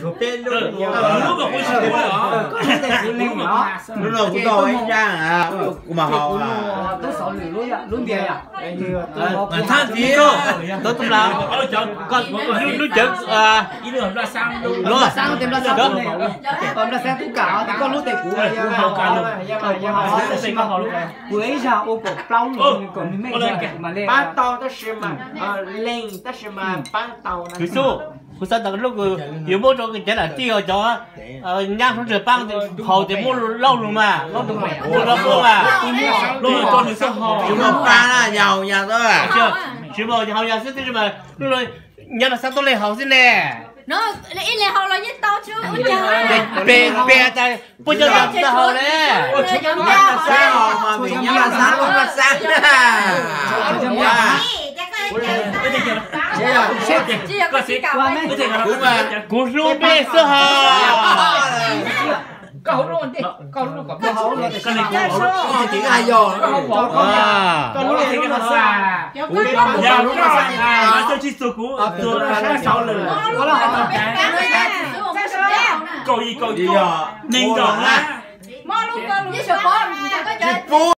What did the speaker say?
Lub no kuv tau ib zaj, kuv mas haus. Thab txiv, tau tus las, koj lub cawv, lub, kuv ib zag ua kaum plaub lus, kaum nws me mas le pab tau tab sis mas lees tab sis mas pab tau. Kuv xav tas lub kws yuav muab rau cov nam tij os, cov nyab sub ntseg pab haus tias muab lauj lug mas, muab lauj lug mas, lauj lug tso nws xwb haus. Tsis muaj pab na, yog haus yas xwb. Tsis muaj, haus yas xwb tab sis mas nyab mas xav tuaj leej haus xwb ne. Ib leeg haus los yeej tau, tsis ua cas. Peb, peb tas puab cov yas tsis tau haus ne. Nyab mas xav haus mas vim nyab mas xav, lub mas xav. Kuv hlub peb xwb hos. Kaum yim kaum nees nkaum na.